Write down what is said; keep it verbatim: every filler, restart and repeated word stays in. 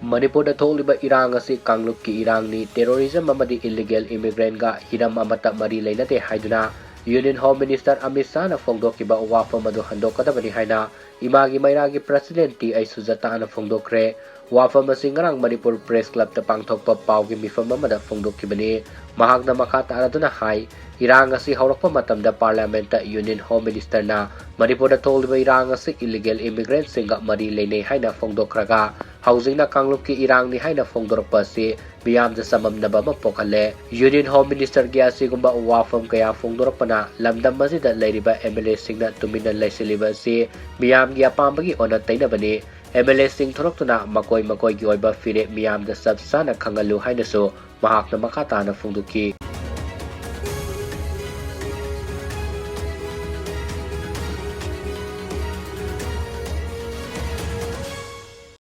ꯃꯅꯤꯄꯨꯔꯗ ꯊꯣꯛꯂꯤꯕ ꯏꯔꯥꯡ ꯑꯁꯤ ꯀꯥꯡꯂꯨꯞꯀꯤ ꯏꯔꯥꯡꯅꯤ, terrorism ꯑꯃꯗꯤ illegal immigrantꯒ ꯍꯤꯔꯝ ꯑꯃꯠꯇ ꯃꯔꯤ ꯂꯩꯅꯗꯦ ꯍꯥꯏꯗꯨꯅ Union Home Minister ꯑꯃꯤꯠ ꯁꯥꯍꯅ ꯐꯣꯡꯗꯣꯛꯈꯤꯕ ꯋꯥꯐꯝ ꯑꯗꯨ ꯍꯟꯗꯣꯛꯀꯗꯕꯅꯤ ꯍꯥꯏꯅ ꯏꯃꯥꯒꯤ ꯃꯩꯔꯥꯒꯤ President ꯇꯤ ꯑꯩꯆ ꯁꯨꯖꯥꯇꯥꯅ ꯐꯣꯡꯗꯣꯛꯈ꯭ꯔꯦ꯫ ꯋꯥꯐꯝ ꯑꯁꯤ ꯉꯔꯥꯡ ꯃꯅꯤꯄꯨꯔ Press Clubꯇ ꯄꯥꯡꯊꯣꯛꯄ ꯄꯥꯎꯒꯤ ꯃꯤꯐꯝ ꯑꯃꯗ ꯐꯣꯡꯗꯣꯛꯈꯤꯕꯅꯤ꯫ ꯃꯍꯥꯛꯅ ꯃꯈꯥ ꯇꯥꯔꯗꯨꯅ ꯍꯥꯏ, ꯏꯔꯥꯡ ꯑꯁꯤ ꯍꯧꯔꯛꯄ ꯃꯇꯝꯗ Parliamentꯇ Union Home Ministerꯅ ꯃꯅꯤꯄꯨꯔꯗ ꯊꯣꯛꯂꯤꯕ ꯏꯔꯥꯡ ꯑꯁꯤ illegal immigrantꯁꯤꯡꯒ ꯃꯔꯤ ꯂꯩꯅꯩ ꯍꯥꯏꯅ ꯐꯣꯡꯗꯣꯛꯈ꯭ꯔꯒ, ꯍꯧꯖꯤꯛꯅ ꯀꯥꯡꯂꯨꯞꯀꯤ ꯏꯔꯥꯡꯅꯤ ꯍꯥꯏꯅ ꯐꯣꯡꯗꯣꯔꯛꯄ ꯑꯁꯤ ꯃꯤꯌꯥꯝꯗ ꯆꯃꯝꯅꯕ ꯑꯃ ꯄꯣꯛꯍꯜꯂꯦ꯫ Union Home Ministerꯒꯤ ꯑꯁꯤꯒꯨꯝꯕ ꯋꯥꯐꯝ ꯀꯌꯥ ꯐꯣꯡꯗꯣꯔꯛꯄꯅ ꯂꯝꯗꯝ ꯑꯁꯤꯗ ꯂꯩꯔꯤꯕ MLAꯁꯤꯡꯅ ꯇꯨꯃꯤꯟꯅ ꯂꯩꯁꯤꯜꯂꯤꯕ ꯑꯁꯤ ꯃꯤꯌꯥꯝꯒꯤ ꯑꯄꯥꯝꯕꯒꯤ ꯑꯣꯟꯅ ꯇꯩꯅꯕꯅꯤ꯫ MLAꯁꯤꯡ ꯊꯣꯔꯛꯇꯨꯅ ꯃꯈꯣꯏ ꯃꯈꯣꯏꯒꯤ ꯑꯣꯏꯕ ꯐꯤꯔꯦꯞ ꯃꯤꯌꯥꯝꯗ ꯆꯞ ꯆꯥꯅ ꯈꯪꯍꯜꯂꯨ ꯍꯥꯏꯅꯁꯨ ꯃꯍꯥꯛꯅ ꯃꯈꯥ ꯇꯥꯅ ꯐꯣꯡꯗꯣꯛꯈꯤ꯫